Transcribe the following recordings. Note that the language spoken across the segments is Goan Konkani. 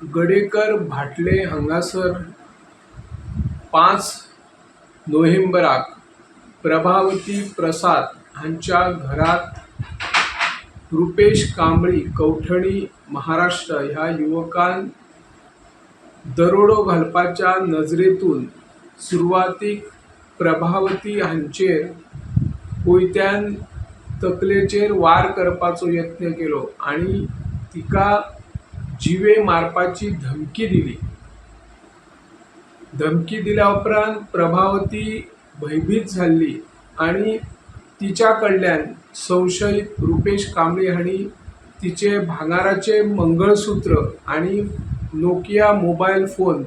गडेकर भाटले हांगासर 5 नोव्हेंबराक प्रभावती प्रसाद हांच्या घरात रुपेश कांबळी, कवठणी, महाराष्ट्र ह्या युवकान दरोडो घालपाच्या नजरेतून सुरवातीक प्रभावती हांचेर कोयत्यान तकलेचेर वार करपाचो यत्न केलो आनी तिका जिवे मारपाची धमकी दिली. धमकी दिल्या उपरांत प्रभावती भयभीत जाल्ली आनी तिच्या कडल्यान संशयीत रुपेश कांबळी हांणी तिचे भांगराचे मंगळसूत्र आनी नोकिया मोबायल फोन,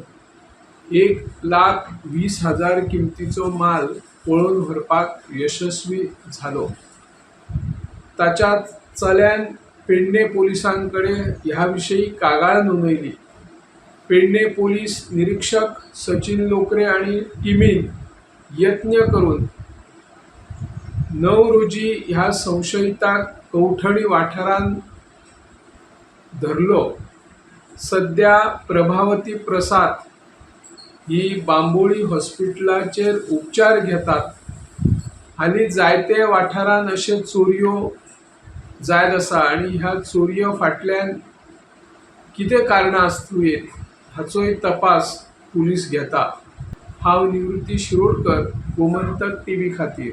1,20,000 किमतीचो माल पळोवन व्हरपाक यशस्वी जालो. ताच्या चल्यान पेडणे पोलिसां कडेन ह्या विशीं कागाळ नोंदयली. पेडणे पोलीस निरीक्षक सचिन लोकरे आनी टिमीन यत्न करून 9 रोजी ह्या संशयिताक कवठणी वाठारांत धरलो. सद्या प्रभावती प्रसाद ही बांबोळी हॉस्पिटलाचेर उपचार घेतात. हालीं जायते वाठारांत अशे चोरयो जायत आसा आनी ह्या चोरयो फाटल्यान कितें कारणां आसूं येत हाचोय तपास पुलीस घेता. हांव निवृत्ती शिरोडकर, गोमंतक टीव्ही खातीर.